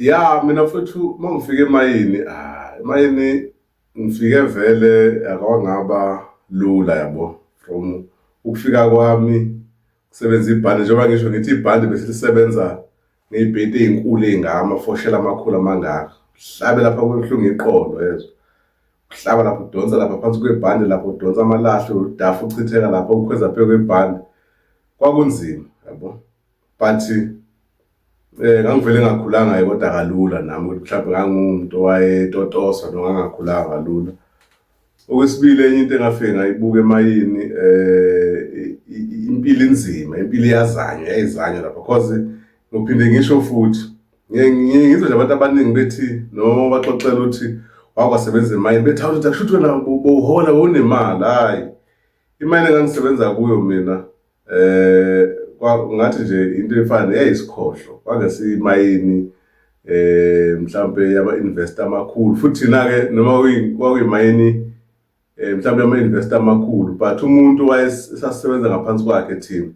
Ya, mina mfethu, uma ngifika emayini, ah, emayini ngifike vele akwangaba lula, yabo. From ukufika kwami kusebenza ibhande, njengoba ngisho ngithi ibhande besilisebenza ngey'peti ey'nkulu ey'ngaka, amafoshela amakhulu amangaka, hlabe lapha kubuhlungu iqolo, yezwa, uhlaba lapho, udonsa lapha phansi kwebhande lapho, udonsa amalahle, udafu uchitheka lapho, ukhweza phezu kwebhande. Kwakunzima, yabo, but ngangivele ngakhulanga kodwa kalula nami, ukuthi mhlawumbe ngangumuntu owayetotoswa noma ngangakhulanga kalula. Okwesibili, enye into engafike ngayibuka emayini, impilo inzima, impilo iyazanywa, yayizanywa lapha, cause ngiphinde ngisho futhi, ngiye ngizwe nje abantu abaningi bethi noma baxoxela ukuthi wakwasebenza emayini, bethi, "Hawu, kusho ukuthi wena bowuhola, bowunemali." Hhayi, imayini engangisebenza kuyo mina, ngathi nje into efana yayisikhohlo, kwangesimayini mhlambe yama-investor amakhulu. Futhi thina-ke noma kwakuyimayini mhlawumbe yama-investor amakhulu, but umuntu wayesasisebenza ngaphansi kwakhe thina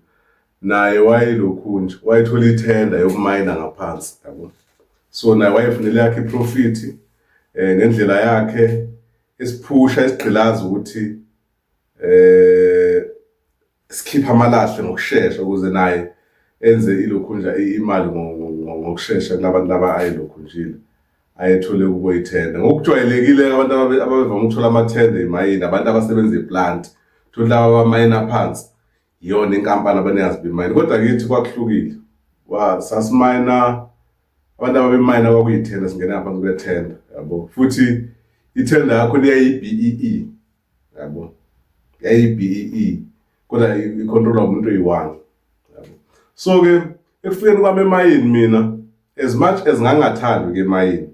naye wayelokhu nje wayethola ithenda yokumayina ngaphansi, yabo. So naye wayefunele yakhe i-profit ngendlela yakhe, esiphusha, esigqilaza ukuthi sikhipha amalahle ngokushesha ukuze naye enze ilokhunja imali ngokushesha kulabantu laba ayelokhunjile ayethole kubo ithenda. Ngokujwayelekile abantu ababevame ukuthola amathenda emayini abantu abasebenza e-plant, thola laba abamayina phansi, iyona inkampani abanikazi bemayini. Kodwa kithi kwakuhlukile, sasimayina, abantu ababemayina kwakuyithenda, singena ngaphansi kwethenda, yabo. Futhi ithenda yakho liyayi-BEE, yabo, yayi-BEE kodwa i-controlwa umuntu oyi-one, yabo. So-ke ekufikeni kwami emayini mina, as much as ngangingathandi ukuya emayini,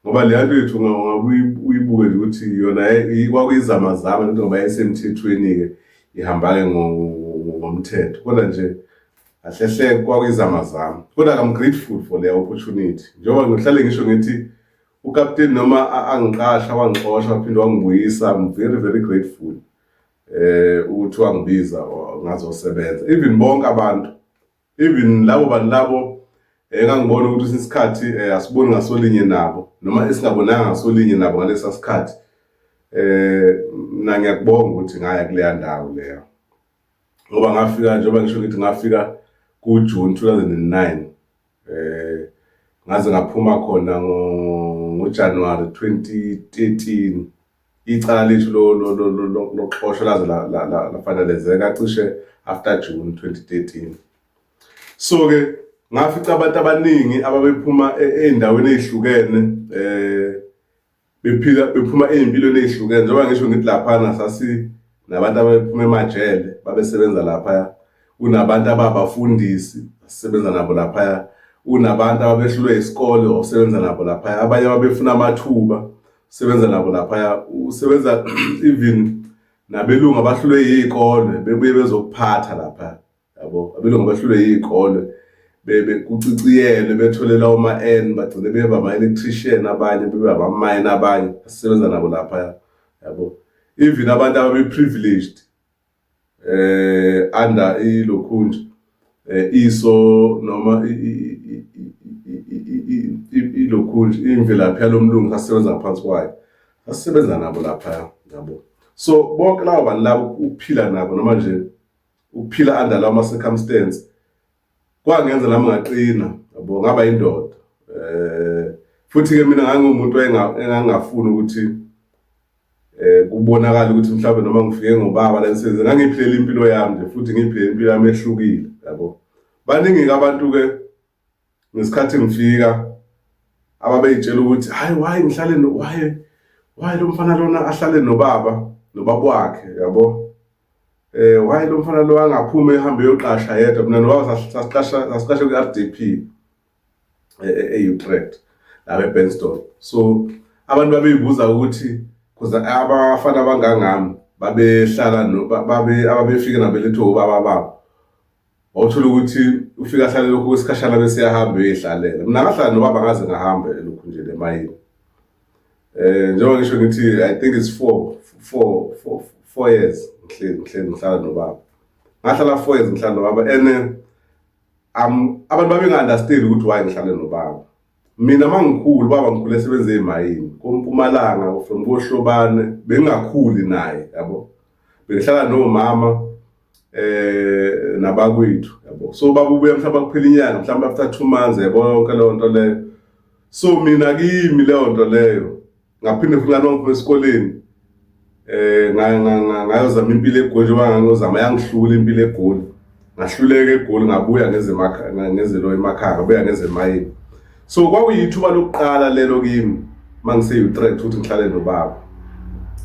ngoba leya nto yethu ungabe uyibuke nje ukuthi yona kwakuyizamazama into, ngoba yayisemthethweni-ke, ihamba-ke ngomthetho, kodwa nje kahle hle kwakuyizamazama. Kodwa I'm grateful for le opportunity, njengoba ngihlale ngisho ngithi ukapteni noma angiqasha, wangixosha, waphinde wangibuyisa, I'm very very grateful ukuthi wangibiza ngazosebenza. Even bonke abantu, even labo bantu labo engangibona ukuthi isikhathi asiboni ngasolinye nabo noma esingabonanga ngasolinye nabo ngalesa sikhathi, mina ngiyakubonga ukuthi ngaya kuleya ndawo leyo, ngoba ngafika, njengoba ngisho ngithi ngafika ku-June 2009, ngaze ngaphuma khona ngoJanuary 2013. Icala lethu lokuxoshwa laze lafanelezeka cishe after June 2013. So ke ngafica abantu abaningi ababephuma ey'ndaweni ey'hlukene, bephila, bephuma ey'mpilweni ey'hlukene. Njengoba ngisho ngithi laphana sasi nabantu ababephuma emajele, babesebenza laphaya, kunabantu ababafundisi sisebenza nabo laphaya, kunabantu ababehlulwe isikole osebenza nabo laphaya, abanye ababefuna amathuba sebenza nabo laphaya, usebenza even nabelungu abahlulwe yiy'kole bebuye bezokuphatha lapha, yabo, abelungu abahlulwe yiy'kole kuciciyelwe bethole lawo ma-N, bagcine beba ama-electrician abanye, bebe abamayini abanye, sisebenza nabo laphaya, yabo. Even abantu ababe-privileged under ilokhunja iso noma ilokhunja imvelaphi yalomlungu sasebenza ngaphansi kwayo, sasisebenza nabo laphaya, yabo. So bonke labo bantu labo, ukuphila nabo noma nje ukuphila under lawo ma-circumstance kwangenza nami ngaqina, yabo, ngaba indoda. Futhi-ke mina ngangiwumuntu engangingafuni ukuthi kubonakala ukuthi mhlawumbe noma ngifike ngobaba la emsebenzini, ngangiphilela impilo yami nje futhi ngiphilela impilo yami ehlukile, yabo. Baningi-ke abantu-ke ngesikhathi ngifika ababeyitshela ukuthi, "Hayi, why ngihlale no why lo mfana lona ahlale nobaba, nobaba wakhe, yabo, why lo mfana lo angaphumi ehambe eyoqasha yedwa?" Mina nobaba sasiqasha, sasiqashe kwi-RDP e-Utrecht lapha eBenstone. So abantu babeyibuza ukuthi, because abafana abangangami babehlala no babe ababefike nabelethwe ubaba babo, wawuthola ukuthi ufika ahlale lokhu kwesikhashana bese eyahamba eyoyihlalela. Mina ngahlala nobaba ngaze ngahamba elokhu nje lemayini. Njengoba ngisho ngithi I think it's 4 years ngihleli ngihlala nobaba. Ngahlala 4 years ngihlala nobaba and Abantu babenga-understand ukuthi why ngihlale nobaba. Mina uma ngikhula, ubaba ngikhule esebenza ey'mayini koMpumalanga from koHlobane, bengingakhuli naye yabo. Bengihlala nomama nabakwethu yabo. So ubaba ubuya mhlawumbe kuphela inyanga, mhlawumbe after 2 months yabo, yonke leyo nto leyo. So mina kimi leyo nto leyo, ngaphinde futhi ngathi ngiphuma esikoleni ngayozama impilo eGoli, njengoba ngangiyozama yangihlula impilo eGoli, ngahluleka eGoli, ngabuya ngeze emakhaya, ngeze lo emakhaya, ngabuya ngeze emayini. So kwakuyithuba lokuqala lelo kimi mangise-Utrecht ukuthi ngihlale nobaba,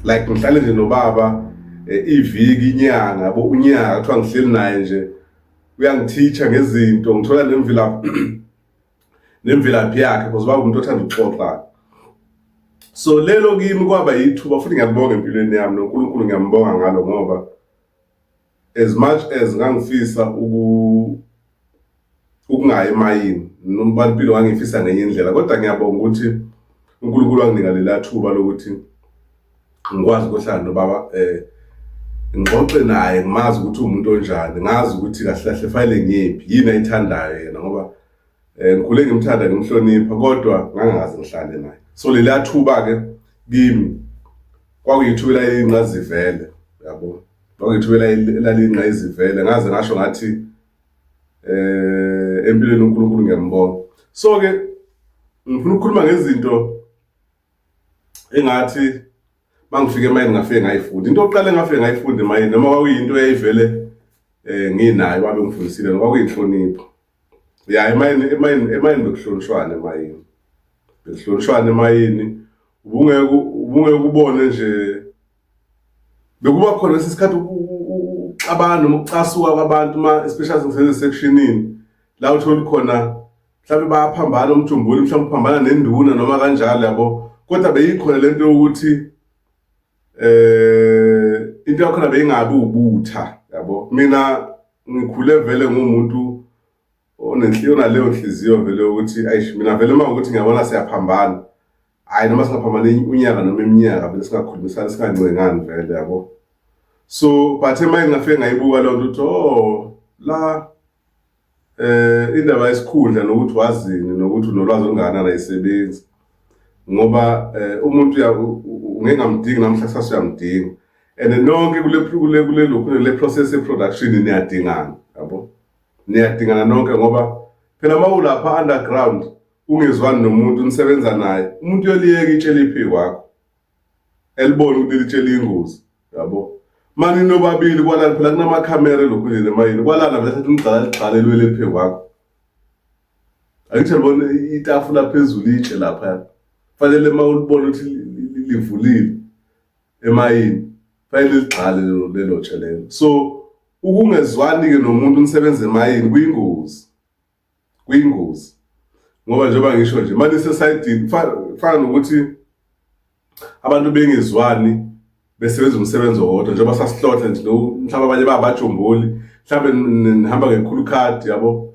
like ngihlale nje nobaba iviki, inyanga yabo, unyaka kuthiwa ngihleli naye nje, uyangithicha ngezinto, ngithola nemvelaphi yakhe, because baba umuntu othanda ukuxoxa. So lelo kimi kwaba yithuba futhi ngiyalibonga empilweni yami, noNkulunkulu ngiyambonga ngalo, ngoba as much as ngangifisa ukungayi emayini noma impilo ngangifisa ngenye indlela, kodwa ngiyabonga ukuthi uNkulunkulu wanginika lela thuba lokuthi ngikwazi ukuhlala nobaba, ngixoxe naye, ngimazi ukuthi uwumuntu onjani, ngazi ukuthi kahle kahle fanele ngiyephi, yini ayithandayo yena, ngoba ngikhule ngimthanda, ngimhlonipha, kodwa ngangingaze ngihlale naye. So leliya thuba-ke kimi kwakuyithuba elaliyingqayizivele yabo, kwakuyithuba elaliyingqayizivele, ngaze ngasho ngathi empilweni uNkulunkulu ngiyambonga. So-ke ngifuna ukukhuluma ngezinto engathi mangifika emayini ngafike ngayifunda. Into yokuqala engafike ngayifunda emayini, noma kwakuyinto eyayivele nginayo, babe ngifundisile, kwakuyinhlonipho. Ya, emayini bekuhlonishwana, emayini bekuhlonishwana, emayini ubungeke ubone nje bekuba khona lesi sikhathi ukuxabana noma ukucasuka kwabantu, ma especially ngisese-sectionini la uthola khona mhlawumbe bayaphambana, umjumbuli mhlawumbe uphambana nenduna noma kanjalo yabo, kodwa beyikhona lento yokuthi into yakhona beyingabi ubutha yabo. Mina ngikhule vele ngumuntu onenhliziyo, naleyo nhliziyo vele ukuthi ayish, mina vele uma ukuthi ngiyabona siyaphambana, hayi noma singaphambana unyaka noma iminyaka, vele singakhulumisani, singancengani vele yabo. So but emayini ngafike ngayibuka leyo nto ukuthi oh la indaba yesikhundla nokuthi wazini nokuthi unolwazi olungakanani ayisebenzi, ngoba umuntu ungeke ngamdingi namhla, kusasa uyamdinga, and nonke kule process ye-production niyadingana yabo, niyadingana nonke, ngoba phela uma ulapha underground ungezwani nomuntu nisebenza naye, umuntu uyoliyeka itshe liphi kwakho elibona ukuthi litshe liyingozi yabo. Mani nobabili kwalana phela kunamakhamera elokhu nje nemayini kwalana vele thatha umgqala ligqale elwele phe kwakho, angithi libona itafula phezulu itshe lapha, fanele uma ulibona ukuthi livulile emayini fanele ligqale lelo tshe lelo. So ukungezwani-ke nomuntu nisebenza emayini kuyingozi, kuyingozi, ngoba njengoba ngisho nje manje sesayidini fana nokuthi abantu bengezwani besebenza umsebenzi owodwa, njengoba sasihlotha nje mhlawumbe abanye babajomboli, mhlawumbe nihamba ngekhulu khadi yabo,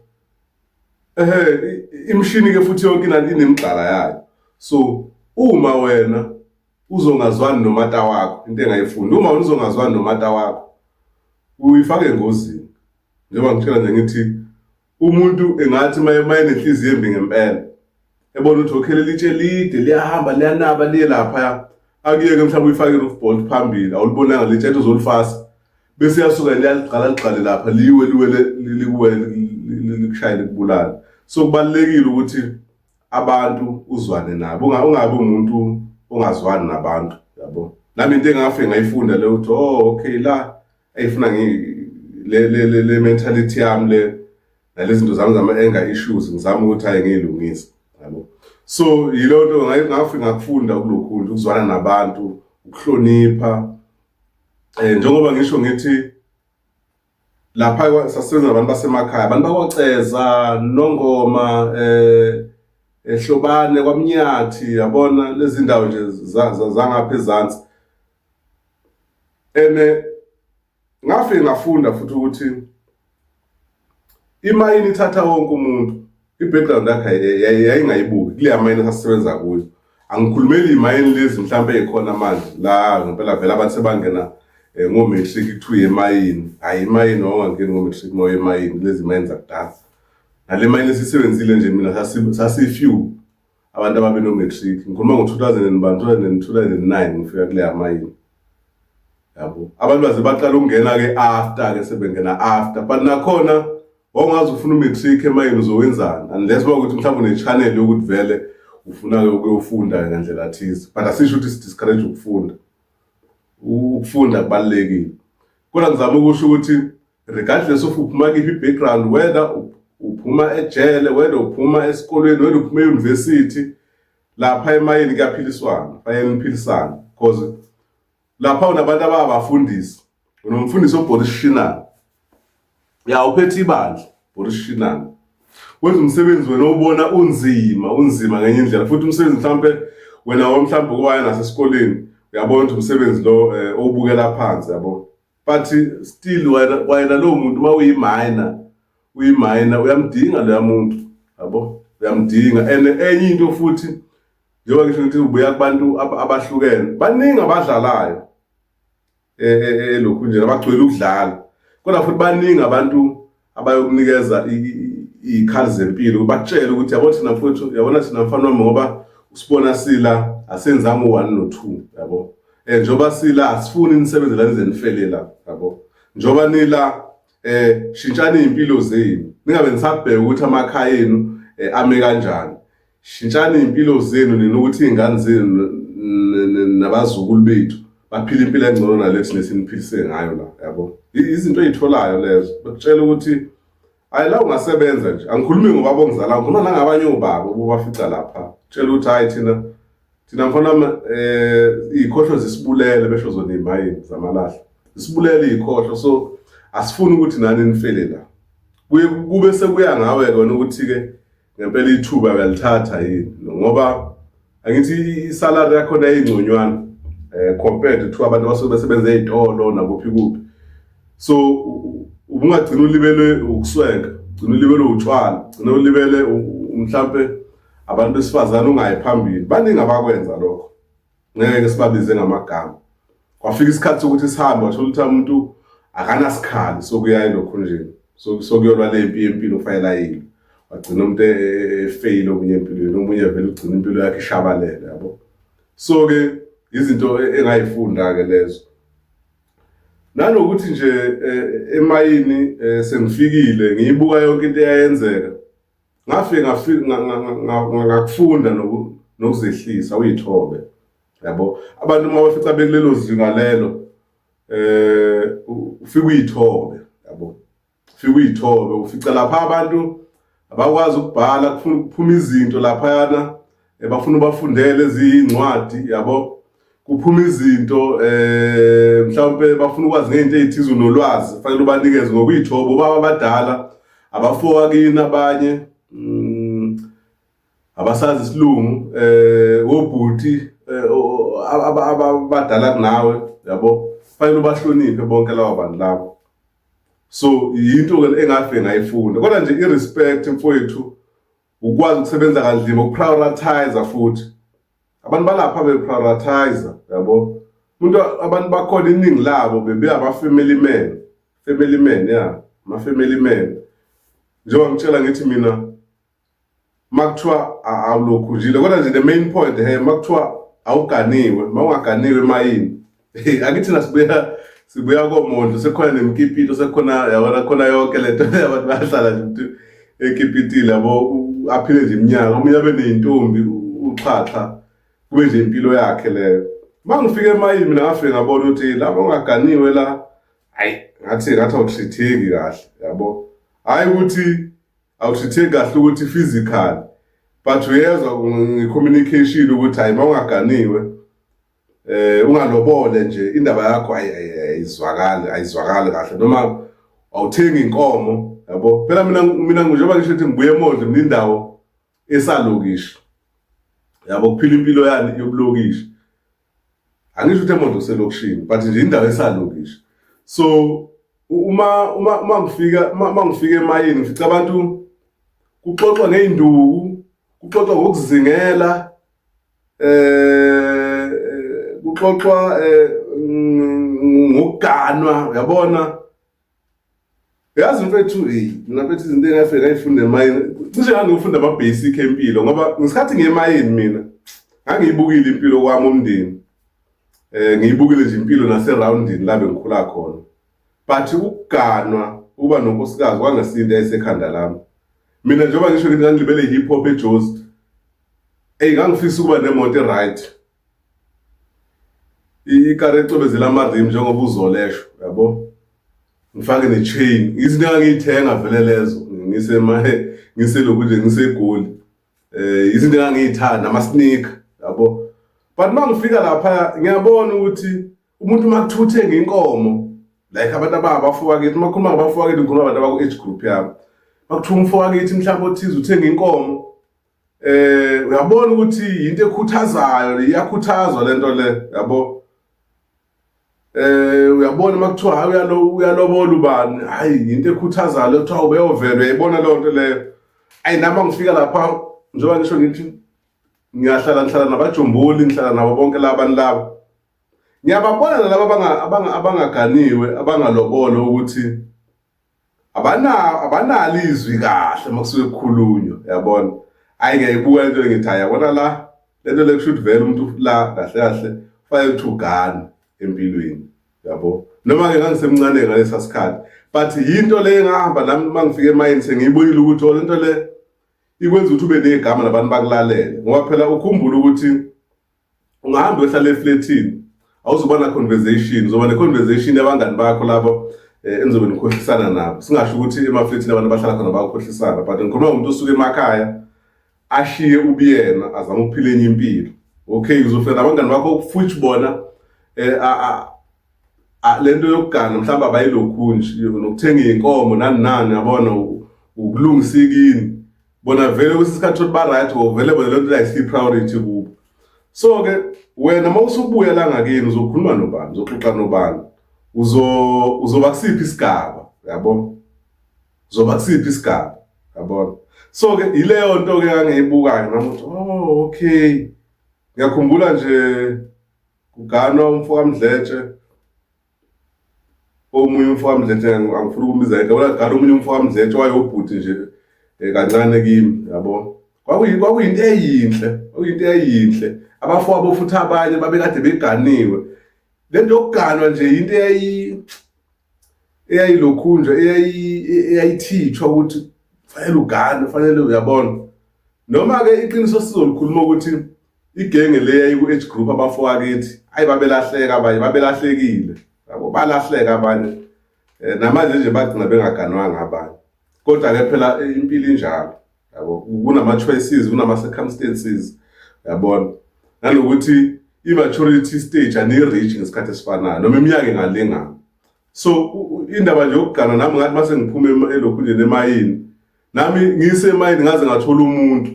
ehe imishini ke futhi yonke inemigxala yayo. So uma wena uzongazwani nomata wakho, into engayifuni, uma wena uzongazwani nomata wakho uyifake engozini. Njengoba ngitshela nje ngithi umuntu engathi uma enenhliziyo embi ngempela, ebona ukuthi okay leli tshe lide liyahamba liyanaba liye laphaya, akuyeke mhlawumbe uyifake i-roof bolt phambili, awulibonanga litshe ethi uzolifasa, bese iyasuka liyaligqala ligqale lapha, liwe liwele likuwele likushaye likubulale. So kubalulekile ukuthi abantu uzwane nabo, ungabi umuntu ongazwani nabantu yabo. Nami into engafike ngayifunda leyo ukuthi oh okay la eyifuna le mentality yami le nalezi zinto zami zama-anger issues, ngizama ukuthi hayi ngiyilungise yabo. So yileyo nto ngafike ngakufunda kulokhu nje, ukuzwana nabantu, ukuhlonipha. Njengoba ngisho ngithi lapha sasisebenza nabantu basemakhaya, abantu bakwaCeza, Nongoma, eHlobane, kwaMnyathi yabona, lezi ndawo nje zangapha ezansi. Ene ngafike ngafunda futhi ukuthi imayini ithatha wonke umuntu, i-background yakhe yayingayibuki kuleya mayini esasisebenza kuyo. Angikhulumeli imayini lezi mhlawumbe ey'khona manje la ngempela vele abantu sebangena ngo-matric kuthiwa emayini, hhayi imayini wawungangeni ngo-matric uma uya emayini, kulezi mayini zakudala. Nale mayini esisebenzile nje mina sasi-few abantu ababe no-matric. Ngikhuluma ngo-2000 and bani, 2009 ngifika kuleya mayini. Yabo. Abantu baze baqala ukungena-ke after-ke sebengena after. But nakhona wawungaze ufuna u-matric emayini uzowenzani unless uma ukuthi mhlawumbe une-channel yokuthi vele ufuna-ke ukuyofunda ngandlela thize. But asisho ukuthi si-discourage ukufunda. Ukufunda kubalulekile. Kodwa ngizama ukusho ukuthi regardless of uphuma kiphi i-background, whether uphuma ejele, whether uphuma esikolweni, whether uphuma e-university, lapha emayini kuyaphiliswana, fanele niphilisane because lapha unabantu ababafundisi. Unomfundisi uBoris Shinana. Ya uphethe ibandla Boris Shinana. Wenza umsebenzi wena ubona unzima, unzima ngenye indlela futhi umsebenzi mhlambe wena mhlambe uwaya nasesikoleni uyabona ukuthi umsebenzi lo owubukela phansi yabo. But still wena lowo muntu uma uyi-miner, uyi-miner uyamdinga loya muntu yabo, uyamdinga. And enye into futhi njengoba ngisho ukuthi ubuya kubantu abahlukene, baningi abadlalayo elokhu nje abagcwele ukudlala, kodwa futhi baningi abantu abayokunikeza iy'khali zempilo bakutshele ukuthi yabo thina mfowethu, yabona thina mfana wami, ngoba usibona sila asenzanga u-1 no-2 yabo. Njengoba sila asifuni nisebenze la nize nifele la yabo. Njengoba nila shintshani iy'mpilo zenu, ningabe nisabheka ukuthi amakhaya enu ame kanjani. Shintshani iy'mpilo zenu nina ukuthi iy'ngane zenu nabazukulu bethu baphile impilo engcono nale thina esiniphiliswe ngayo la yabo. Izinto ey'tholayo lezo bakutshela ukuthi hayi la ungasebenza nje. Angikhulumi ngobaba ongizalayo, ngikhuluma nangabanye obaba obafica lapha. Tshela ukuthi hayi thina mfana wami iy'khohlo zisibulele, besho zona iy'mayini zamalahle zisibulele iy'khohlo, so asifuni ukuthi nani nifele la. Kuye kube sekuya ngawe kona ukuthi-ke ngempela ithuba uyalithatha yini, ngoba angithi isalary yakhona ingconywana compared to abantu abasuke besebenza ey'tolo nakuphi kuphi. So ubungagcina ulibele ukuswenka, ugcina ulibele utshwala, ugcina ulibele mhlampe abantu besifazane ungayi phambili. Baningi abakwenza lokho, ngeke sibabize ngamagama. Kwafika isikhathi sokuthi sihambe, wathola ukuthi umuntu akanasikhali sokuya elokhunjeni, sokuyolwa le mpi yempilo kufanele ayilwe. Wagcina umuntu efeyile omunye empilweni, omunye vele ugcina impilo yakhe ishabalele yabo. So-ke izinto engayifunda-ke lezo. Nanokuthi nje emayini sengifikile ngiyibuka yonke into eyayenzeka, ngafike ngakufunda nokuzehlisa uyithobe yabo. Abantu uma bafica bekulelo zinga lelo ufike uyithobe yabo, ufike uyithobe. Ufica lapha abantu abakwazi ukubhala, kuphuma izinto laphayana bafuna ubafundele eziyincwadi yabo, kuphuma izinto mhlawumbe bafuna ukwazi ngey'nto ey'thize, unolwazi fanele ubanikeze ngokuyithoba. Obaba abadala abafoka kini abanye abasazi isilungu, obhuti abadala kunawe yabo, fanele ubahloniphe bonke labo bantu labo. So yinto ke engafike ngayifunda. Kodwa nje i-respect mfowethu, ukwazi ukusebenza kanzima, ukuprioritize futhi. Abantu balapha beprioritize yabo. Umuntu abantu bakhona iningi labo bebe ama-family man, family man ya, ama-family man. Njengoba ngitshela ngithi mina makuthiwa awulokhunjile, kodwa nje the main point he makuthiwa awuganiwe, mawungaganiwe emayini. Akithi thina sibuya koMondlo, sekukhona nemkipito, sekukhona yabona khona yonke lento abantu bayahlala nje umuntu ekipitile yabo, aphile nje iminyaka, omunye abe neyintombi uxhaxha kube nje impilo yakhe leyo. Uma ngifika emayini mina ngafike ngabona ukuthi laba ongaganiwe la, hayi ngathi awutritheki kahle yabo. Hhayi ukuthi awutritheki kahle ukuthi physical, but uyezwa nge-communication ukuthi hayi uma ungaganiwe ungalobole nje indaba yakho ayizwakali, ayizwakali kahle, noma awuthengi inkomo yabo. Phela mina njengoba ngisho ukuthi ngibuye eMondlo, mina indawo esalokishi yabo, kuphila impilo yani yobulokishi. Angisho ukuthi eMondlo kuselokishini, but nje indawo esalokishi. So uma ngifika emayini ngifica abantu kuxoxwa ngey'nduku, kuxoxwa ngokuzingela, kuxoxwa ngokuganwa uyabona. Yazi mfethu, hey, mina mfethu izinto engafike ngayifunda emayini, cishe ngangifunda ama-basic empilo ngoba ngesikhathi ngiye emayini mina ngangiyibukile impilo kwami umndeni. Ngiyibukile nje impilo naseroundini la bengikhula khona. But ukuganwa ukuba nonkosikazi kwangesinto eyayisekhanda lami. Mina njengoba ngisho ngithi ngangilibele hip hop eJozi. Ey ngangifisa ukuba nemoto e-right. Ikari ecwebezela ama-rim njengoba uzolesho, yabo. Ngifake ne-chain. Izinto engangiyithenga vele lezo ngiselokhu nje ngiseGoli. Izinto engangiyithanda ama-sneaker, yabo. But uma ngifika lapha ngiyabona ukuthi umuntu uma kuthiwa uthenga inkomo like abantu abangabafowakethu, uma kukhuluma ngabafowakethu ngikhuluma abantu abaku-age group yami. Uma kuthiwa umfowakithi mhlawumbe othize uthenga inkomo, uyabona ukuthi into ekhuthazayo le, iyakhuthazwa lento le, yabo. Uyabona uma kuthiwa hayi uyalobola ubani, hayi into ekhuthazayo le, kuthiwa ubeyovela, uyayibona leyo nto leyo. Ayi nami ngifika lapha njengoba ngisho ngithi ngiyahlala ngihlala nabajumbuli, ngihlala nabo bonke labantu laba. Ngiyababona nalaba abangaganiwe, abangalobolo ukuthi abanalo izwi kahle uma kusuke kukhulunywa, yabona. Hhayi ngiyayibuka lento ngithi hhayi yabona la, lento le kusho ukuthi vele umuntu la kahle kahle kufanele ukuthi ugane empilweni, yabo. Noma-ke ngangisemncane ngalesa sikhathi, but yinto le engahamba nami uma ngifika emayini sengiyibonile ukuthi oh lento le ikwenza ukuthi ube negama nabantu bakulalele, ngoba phela ukhumbule ukuthi ungahamba uyohlala efletini awuzuba na conversation, uzoba ne conversation yabangani bakho labo enizobe nikhohlisana nabo. Singasho ukuthi emafletini abantu abahlala khona bayakhohlisana, but ngikhuluma ngomuntu osuka emakhaya ashiye ubuyena azame ukuphila enye impilo. Okay, uzofika nabangani bakho futhi bona lento yokugana mhlawumbe abayilokhu nje nokuthenga iy'nkomo nani nani, yabona, ukulungisa ikini bona vele kwesinye isikhathi uthi ba-right, vele bona lento ayisiyo i-priority kubo. So-ke wena uma usubuya la ngakini uzokhuluma nobani, uzoxoxa nobani, uzoba kusiphi isigaba, yabo, uzoba kusiphi isigaba, yabona. So-ke ileyo nto-ke engangiyibuka-ke nami ukuthi oh okay. Ngiyakhumbula nje kuganwa umfo kaMdletshe, omunye umfo kaMdletshe angifuni ukumbiza ngegama, kugana omunye umfo kaMdletshe wayewubhuti nje kancane kimi, yabo. Kwakuyinto eyinhle, kwakuyinto eyinhle. Abafowabo futhi abanye babekade beganiwe. Lento yokuganwa nje into eyayilokhu nje eyayithithwa ukuthi fanele ugane, fanele uyabona. Noma-ke iqiniso sizolikhuluma ukuthi igenge le yayiku-age group abafowakithi, hayi babelahleka abanye, babelahlekile, yabo, balahleka abanye. Namanje nje bagcina bengaganwanga abanye. Kodwa-ke phela impilo injalo, yabo, kunama-choices, kunama-circumstances, yabona. Nanokuthi i-maturity stage aniyi-reach ngesikhathi esifanayo noma iminyaka ingalingana. So indaba nje yokugana nami ngathi mase ngiphume elokhunjeni emayini, nami ngisemayini ngaze ngathola umuntu.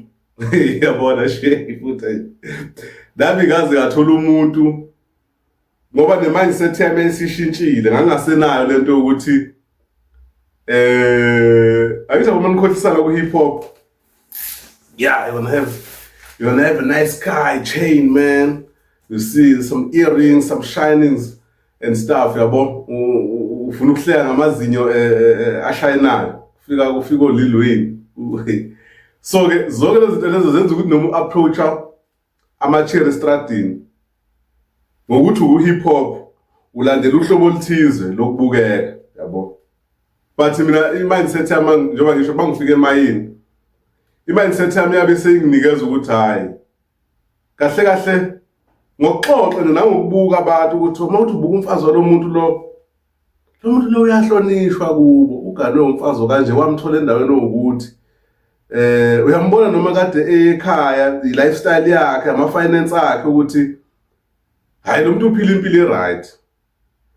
Yabona nje futhi nami ngaze ngathola umuntu ngoba ne-mindset yami esishintshile, ngangasenayo lento yokuthi angithi uma nikhohlisana ku-hip hop, yeah, you wanna have a nice car, chain, man, you see some earrings, some shinings and stuff, yabo, ufuna ukuhleka ngamazinyo ashayinayo, kufika kufika oLil Wayne. So ke zonke lezi zinto lezo zenza ukuthi noma u-approacha ama-cherry stradini ngokuthi u-hip hop ulandela uhlobo oluthize lokubukeka, yabo. But mina i-mindset yami, njengoba ngisho bangifika emayini, i-mindset yami yabe seyinginikeza ukuthi hhayi kahle kahle ngokuxoxa nje nangokubuka abantu ukuthi uma uthi ubuka umfazi walo muntu lo, lo muntu lo uyahlonishwa kubo, uganwe umfazi kanje, wamthola endaweni owukuthi uyambona noma kade ekhaya, i-lifestyle yakhe, ama-finance akhe, ukuthi hayi lo muntu uphila impilo e-right.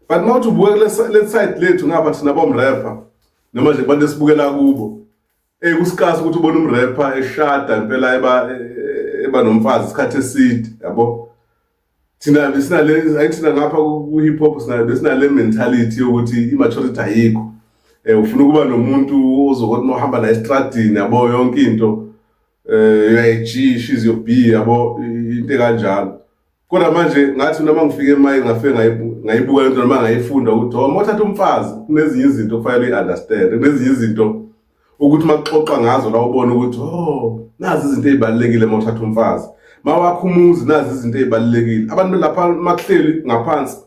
But uma uthi ubuka kule side lethu ngapha thina bomrapper noma nje kubantu esibukela kubo, kusikasi ukuthi ubone umrapper eshada impela eba nomfazi isikhathi eside, yabo. Thina besinale, ayithina ngapha ku-hip hop sina besinale mentality yokuthi i-maturity ayikho. Ufuna ukuba nomuntu ozokuthi uma uhamba naye estradini, yabo, yonke into uyayi-G, she's your B, yabo, into ekanjalo. Kodwa manje ngathi noma ngifike emayini ngafike ngayibuka lento noma ngayifunda ukuthi oh, uma uthatha umfazi kunezinye izinto okufanele uyi-understand, kunezinye izinto ukuthi uma kuxoxwa ngazo la ubone ukuthi oh, nazi izinto ey'balulekile uma uthatha umfazi, uma wakha umuzi nazi izinto ey'balulekile. Abantu lapha uma kuhleli ngaphansi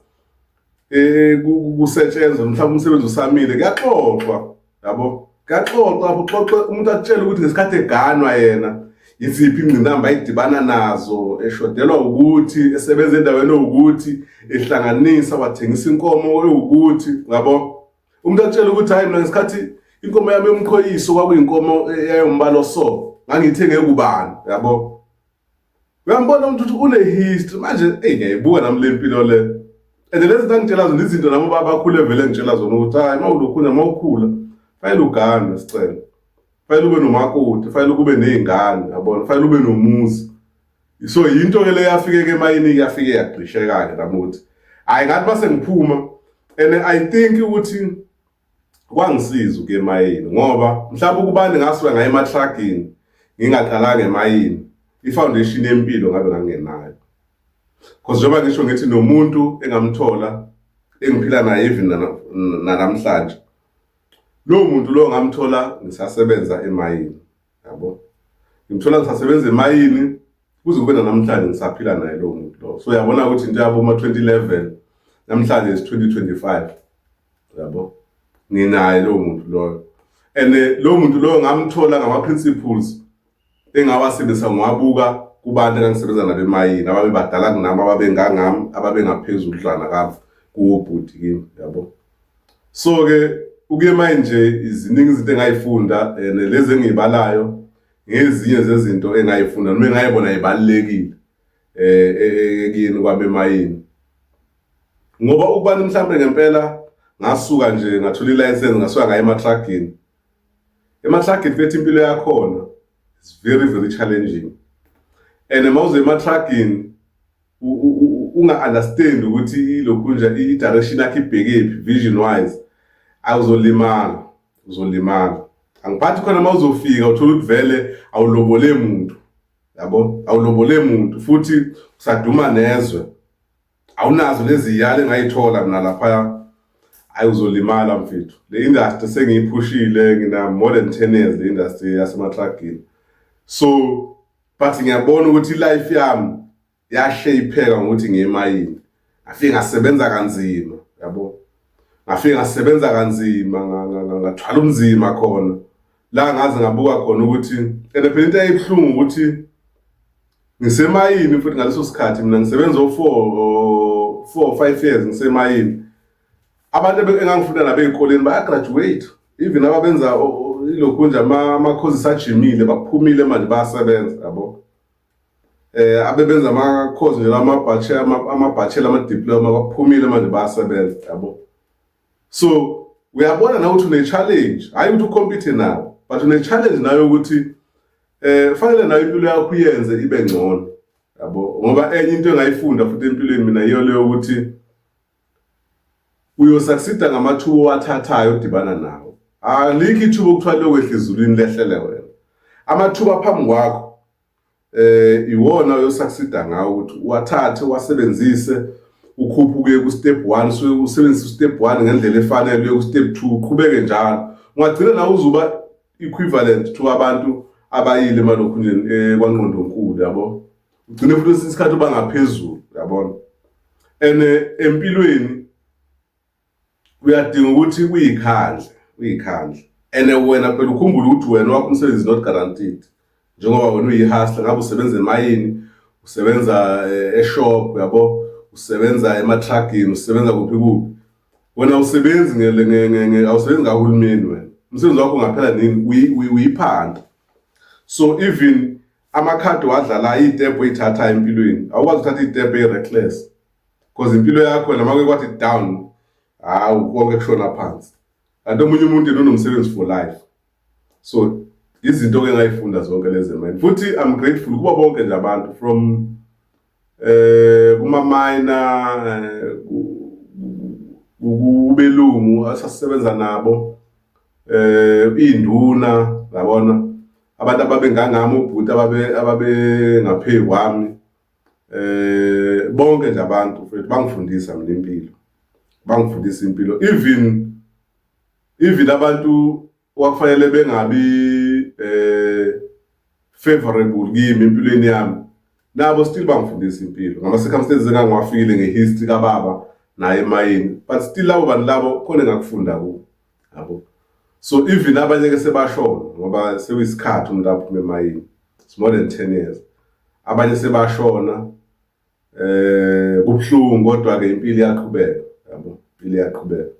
kusetshenzwa mhlawumbe umsebenzi usamile kuyaxoxwa, yabo, kuyaxoxwa lapho uxoxe umuntu akutshele ukuthi ngesikhathi eganwa yena iziphi ingqinamba ayidibana nazo, eshodelwa ukuthi esebenza endaweni ewukuthi, ehlanganisa wathengisa inkomo ewukuthi, yabo. Umuntu akutshela ukuthi hayi mina ngesikhathi inkomo yami yomqhoyiso kwakuyinkomo eyayiwumbalo so ngangiyithenge kubani, yabo. Uyambona umuntu ukuthi une-history manje. Eyi, ngiyayibuka nami le mpilo le, and lezi zinto angitshela zona izinto nami ubaba akhule vele ngitshela zona ukuthi hayi, uma ulokhunya uma ukhula fanele uganwe, sicelo fanele ube nomakoti, fanele kube ney'ngane, yabona, fanele ube nomuzi. So yinto-ke le yafike-ke emayini, yafike yagqisheka-ke nami ukuthi hhayi, ngathi mase ngiphuma and I think ukuthi kwangisiza ukuya emayini, ngoba mhlawumbe ukubani ngasuka ngaye ematragini ngingaqalanga emayini, i-foundation yempilo ngabe ngangenayo, because njengoba ngisho ngithi nomuntu engamthola engiphila naye even nanamhlanje, lowo muntu lo ngamthola ngisasebenza emayini, yabo, ngimthola ngisasebenza emayini kuze kube namhlanje ngisaphila naye lowo muntu lo. So uyabona ukuthi into yabo ma 2011, namhlanje is 2025, yabo, nginaye lowo muntu loyo. And lowo muntu loyo ngamthola ngama-principles engawasebenzisa, ngiwabuka kubantu engangisebenza nabo emayini, ababebadala kunami, ababengangami, ababengaphezulu dlana kami kuwobhuti kimi, yabo. So-ke ukuya emayini nje ziningi izinto engayifunda, and lezi engiyibalayo ngezinye zezinto engayifunda noma engayibona ibalulekile ekuyeni kwami emayini, ngoba ukubani mhlambe ngempela ngasuka nje ngathola ilayisensi ngasuka ngaye ematragini. Ematragini mfethu impilo yakhona is very very challenging, and uma uze ematragini unga-understand ukuthi ilokhu nje i-direction yakho ibhekephi vision wise, awuzolimala, uzolimala. Angiphathi khona uma uzofika uthola ukuthi vele awulobole muntu, yabo, awulobole muntu futhi usaduma nezwe, awunazo lezi yale engayithola mina laphaya, ayi, uzolimala mfethu. Le industry sengiyiphushile, ngina more than 10 years le industry yasematragini, so but ngiyabona ukuthi i-life yami yashapeeka ngokuthi ngiye emayini. Ngafike ngasebenza kanzima, yabo, ngafike ngasebenza kanzima, ngathwala umzima khona la, ngaze ngabuka khona ukuthi and phela into eyibuhlungu ukuthi ngisemayini futhi ngaleso sikhathi mina ngisebenza o-4 4 5 years ngisemayini. Abantu engangifunda nabo ey'koleni baya-graduate, even ababenza ilokhu nje ama-courses ajimile baphumile manje bayasebenza, yabo. Abebenza ama-course nje ama-bachelor, ama-diploma, baphumile manje bayasebenza, yabo. So uyabona na ukuthi une-challenge, hhayi ukuthi ucompete nabo, but une-challenge nayo ukuthi fanele nayo impilo yakho uyenze ibe ngcono, yabo, ngoba enye into engayifunda futhi empilweni mina yiyo leyo ukuthi uyosucceeda ngamathuba owathathayo odibana nawo. Alikho ithuba okuthiwa liyokwehla ezulwini lehlele wena. Amathuba phambi kwakho iwona oyosucceeda ngawo ukuthi uwathathe uwasebenzise, ukhuphuke ku step 1, so usebenzise step 1 ngendlela efanele, uye ku step 2, uqhubeke njalo, ungagcina nawe uzuba equivalent to abantu abayile emalokhunjeni kwangqondonkulu, yabo, ugcine futhi esinye isikhathi uba ngaphezulu, yabona. And empilweni uyadinga ukuthi uyikhandle, uyikhandle, and wena phela ukhumbule ukuthi wena wakho umsebenzi is not guaranteed, njengoba wena uyi-hustler, ngabe usebenza emayini, usebenza eshop, yabo, usebenza ematragini, usebenza kuphi kuphi, wena awusebenzi awusebenzi ngahulumeni wena, umsebenzi wakho ungaphela nini, uyiphanda. So even amakhadi wadlalayo, iy'step oyithathayo empilweni, awukwazi ukuthatha iy'step eyi-reckless, because impilo yakho noma kuke kwathi down, hawu, konke kushona phansi, kanti omunye umuntu yena unomsebenzi for life. So izinto-ke engayifunda zonke lezi mine, futhi I'm grateful kubo bonke nje abantu from kuma-miner, kubelungu asasisebenza nabo, iy'nduna, yabona, abantu ababengangami, ubhuti ababe ababengaphezu kwami. Bonke nje abantu mfethu bangifundisa mina impilo, bangifundisa impilo, even abantu kwakufanele bengabi favorable kimi empilweni yami, nabo still bangifundisa impilo ngama circumstances engangiwafikile ngehistory kababa naye emayini, but still labo bantu labo khona engakufunda kubo, yabo. So even abanye ke sebashona, ngoba sekuyisikhathi umuntu aphume emayini, it's more than 10 years, abanye sebashona. Kubuhlungu, kodwa ke impilo iyaqhubeka, yabo, impilo iyaqhubeka.